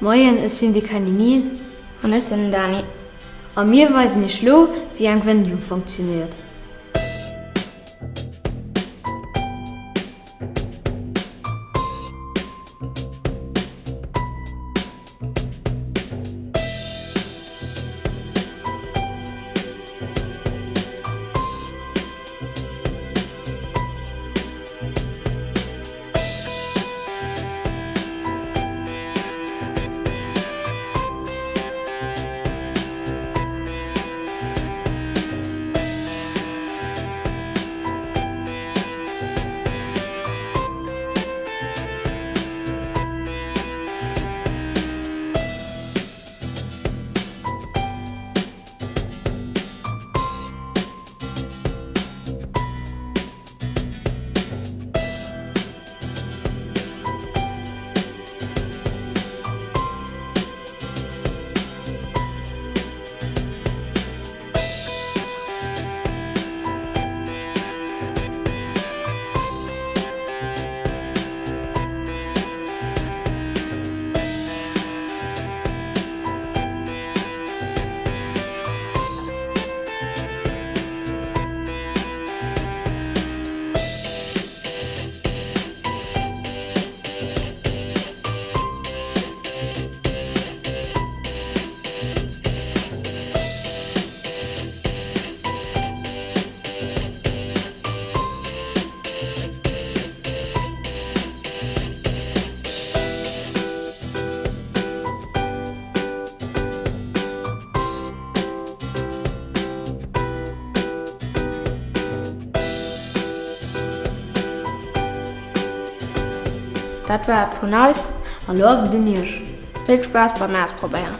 Moien, ech sinn de Kenny Neal. An ech sinn den Dani. A mir weisen iech lo, wéi eng Wëndel funktionéiert. Dat war et vun eis. An lo ass et un iech. Vill Spaass beim Ausprobéieren!